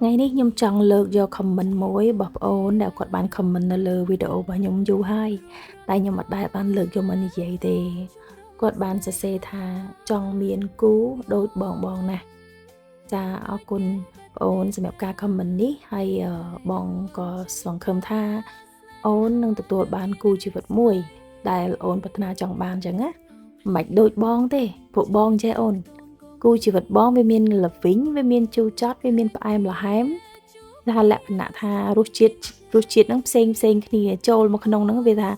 ថ្ងៃនេះខ្ញុំចង់លើកយក comment មួយរបស់ប្អូនដែលគាត់បាន comment នៅលើវីដេអូរបស់ខ្ញុំយូរហើយតែខ្ញុំអត់ដែលបានលើកយកមកនិយាយទេគាត់បានសរសេរថាចង់មានគូដូចបងបងណាស់ចាអរគុណប្អូនសម្រាប់ការ comment នេះហើយបងក៏សង្ឃឹមថាអូននឹងទទួលបានគូជីវិតមួយដែលអូនប្រាថ្នាចង់បានអញ្ចឹងណាមិនដូចបងទេពួកបងចេះអូនគូជីវិតបងវាមានល្វីងវាមានជូរចត់វាមានផ្អែមល្ហែមថាលក្ខណៈថារសជាតិរសជាតិហ្នឹងផ្សេងផ្សេងគ្នាចូលមកក្នុងហ្នឹងវាថា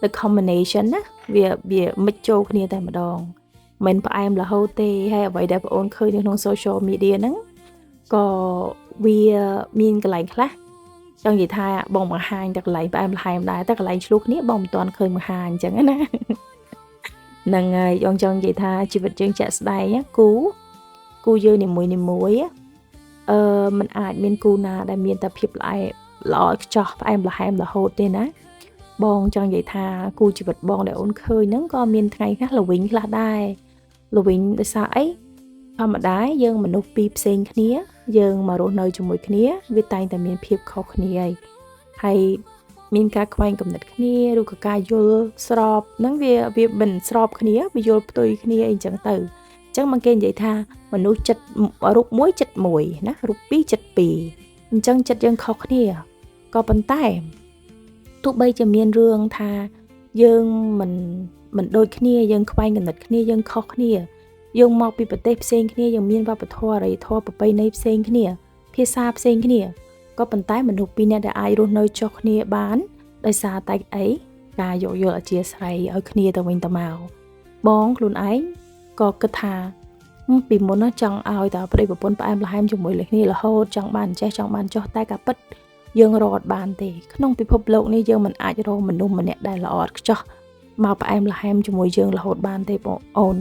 the combination ណាវាវា mix ចូលគ្នាតែម្ដងមិនផ្អែមរហូតទេហើយអ្វីដែលបងអូនឃើញនៅក្នុង social media ហ្នឹងក៏វាមានកន្លែងខ្លះចង់និយាយថាបងបង្ហាញតែកន្លែងផ្អែមល្ហែមដែរតែកន្លែងឆ្លោះគ្នាបងមិនទាន់ឃើញបង្ហាញអញ្ចឹងណាហ្នឹងហើយបងចង់និយាយថាជីវិតយើងជាក់ស្ដែងគូគូយើងនីមួយនីមួយអឺมันអាចមានគូណាដែលមានតែភាពល្អល្អខ្ចោះផ្អែមល្ហែមរហូតទេណាបងចង់និយាយថាគូជីវិតបងដែលអូនឃើញហ្នឹងក៏មានថ្ងៃខ្លះល្វីងខ្លះដែរល្វីងដោយសារអីធម្មតាយើងមនុស្សពីរផ្សេងគ្នាយើងមករស់នៅជាមួយគ្នាវាតែងតែមានភាពខុសគ្នាហើយហើយមានការខ្វែងគំនិតគ្នាឬក៏ការយល់ស្របហ្នឹងវាវាមិនស្របគ្នាវាយល់ផ្ទុយគ្នាអីចឹងទៅអញ្ចឹងមកគេនិយាយថាមនុស្សចិត្តរូបមួយចិត្តមួយណារូបពីរចិត្តពីរអញ្ចឹងចិត្តយើងខុសគ្នាក៏ប៉ុន្តែទោះបីជាមានរឿងថាយើងមិនមិនដូចគ្នាយើងខ្វែងគំនិតគ្នាយើងខុសគ្នាយើងមកពីប្រទេសផ្សេងគ្នាយើងមានវប្បធម៌អរិយធម៌ប្រពៃណីផ្សេងគ្នាភាសាផ្សេងគ្នាក៏ប៉ុន្តែមនុស្សពីរនាក់ដែលអាចរស់នៅចុះគ្នាបានដោយសារតែអីការយោគយល់អធ្យាស្រ័យឲ្យគ្នាទៅវិញទៅមកបងខ្លួនឯងក៏គិតថាពីមុនណាចង់ឲ្យតែប្តីប្រពន្ធផ្អែមល្ហែមជាមួយគ្នារហូតចង់បានចេះចង់បានចោះតែការពិតយើងរកអត់បានទេក្នុងពិភពលោកនេះយើងមិនអាចរកមនុស្សម្នាក់ដែលល្អឥតខ្ចោះមកផ្អែមល្ហែមជាមួយយើងរហូតបានទេបងអូន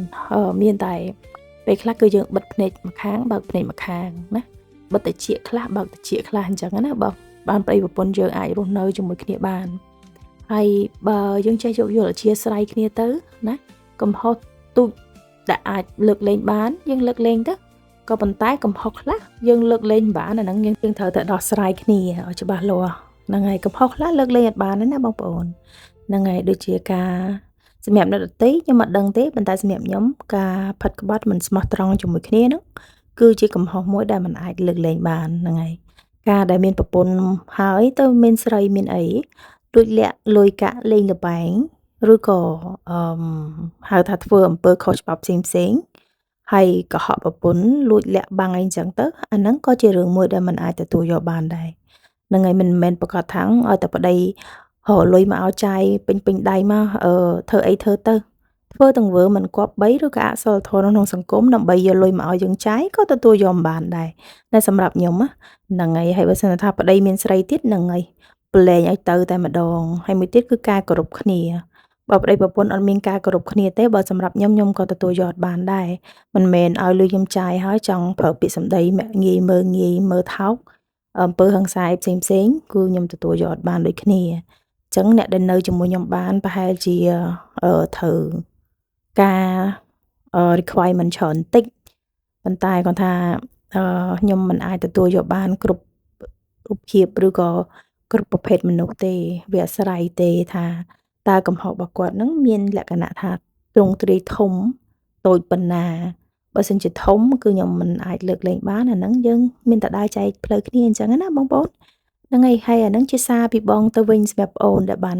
មានតែពេលខ្លះគឺយើងបិទភ្នែកម្ខាងបើកភ្នែកម្ខាងណាបិទតិចខ្លះបើកតិចខ្លះអញ្ចឹងណាបើបានប្តីប្រពន្ធយើងអាចរស់នៅជាមួយគ្នាបានហើយបើយើងចេះយោគយល់អធ្យាស្រ័យគ្នាទៅណាកំហុសទូចដែលអាចលើកលែងបានយើងលើកលែងទៅក៏ប៉ុន្តែកំហុសខ្លះយើងលើកលែងមិនបានអាហ្នឹងយើងត្រូវតែដោះស្រាយគ្នាឲ្យច្បាស់លាស់ហ្នឹងហើយកំហុសខ្លះលើកលែងអត់បានទេណាបងប្អូនហ្នឹងហើយដូចជាការសម្រាប់អ្នកដទៃខ្ញុំអត់ដឹងទេប៉ុន្តែសម្រាប់ខ្ញុំការផិតក្បត់មិនស្មោះត្រង់ជាមួយគ្នាហ្នឹងគឺជាកំហុសមួយដែលមិនអាចលើកលែងបានហ្នឹងហើយការដែលមានប្រពន្ធហើយទៅមានស្រីមានអីលួចលាក់លុយកាក់លេងល្បែងឬក៏អឺហៅថាធ្វើអំពើខុសច្បាប់ផ្សេងផ្សេងហើយកុហកប្រពន្ធលួចលាក់បាំងអីចឹងទៅអាហ្នឹងក៏ជារឿងមួយដែលមិនអាចទទួលយកបានដែរហ្នឹងហើយមិនមែនប្រកាសថាឲ្យតែប្តីរកលុយមកឲ្យចាយពេញពេញដៃមកអឺធ្វើអីធ្វើទៅធ្វើទង្វើមិនគប្បីឬក៏អសិលធម៌ក្នុងសង្គមដើម្បីយកលុយមកឲ្យយើងចាយក៏ទទួលយកមិនបានដែរតែសម្រាប់ខ្ញុំហ្នឹងហើយហើយបើសិនថាប្តីមានស្រីទៀតហ្នឹងហើយប្រលែងឲ្យទៅតែម្ដងហើយមួយទៀតគឺការគោរពគ្នាបើប្តីប្រពន្ធអត់មានការគោរពគ្នាទេបើសម្រាប់ខ្ញុំខ្ញុំក៏ទទួលយកអត់បានដែរមិនមែនឲ្យលុយខ្ញុំចាយហើយចង់ប្រើពាក្យសម្ដីងាយមើលងាយមើលថោកអំពើហិង្សាផ្សេងផ្សេងគឺខ្ញុំទទួលយកអត់បានដូចគ្នាអញ្ចឹងអ្នកដែលនៅជាមួយខ្ញុំបានប្រហែលជាត្រូវការ requirement ច្រើនតិចប៉ុន្តែគាត់ថាខ្ញុំមិនអាចទទួលយកបានគ្រប់រូបភាពឬក៏គ្រប់ប្រភេទមនុស្សទេវាអាស្រ័យទេថាតើកំហុសរបស់គាត់នឹងមានលក្ខណៈថាទ្រង់ទ្រាយធំតូចប៉ុណ្ណាបើសិនជាធំគឺខ្ញុំមិនអាចលើកលែងបានអាហ្នឹងយើងមានតែដើរចែកផ្លូវគ្នាអញ្ចឹងណាបងប្អូនហ្នឹងហើយហើយអាហ្នឹងជាសារពីបងទៅវិញសម្រាប់បងអូនដែលបាន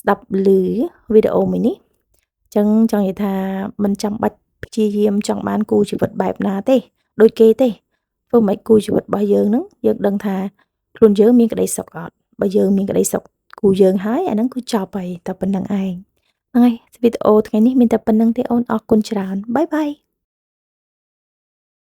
ស្ដាប់ឮវីដេអូមួយនេះអញ្ចឹងចង់និយាយថាមិនចាំបាច់ព្យាយាមចង់បានគូជីវិតបែបណាទេដូចគេទេធ្វើម៉េចគូជីវិតរបស់យើងហ្នឹងយើងដឹងថាខ្លួនយើងមានក្តីសុខអត់បើយើងមានក្តីសុខគូយើងហើយអាហ្នឹងគឺចប់ហើយតែប៉ុណ្្នឹងឯងហ្នឹងហើយវីដេអូថ្ងៃនេះមានតែប៉ុណ្្នឹងទេអូនអរគុណច្រើន bye bye.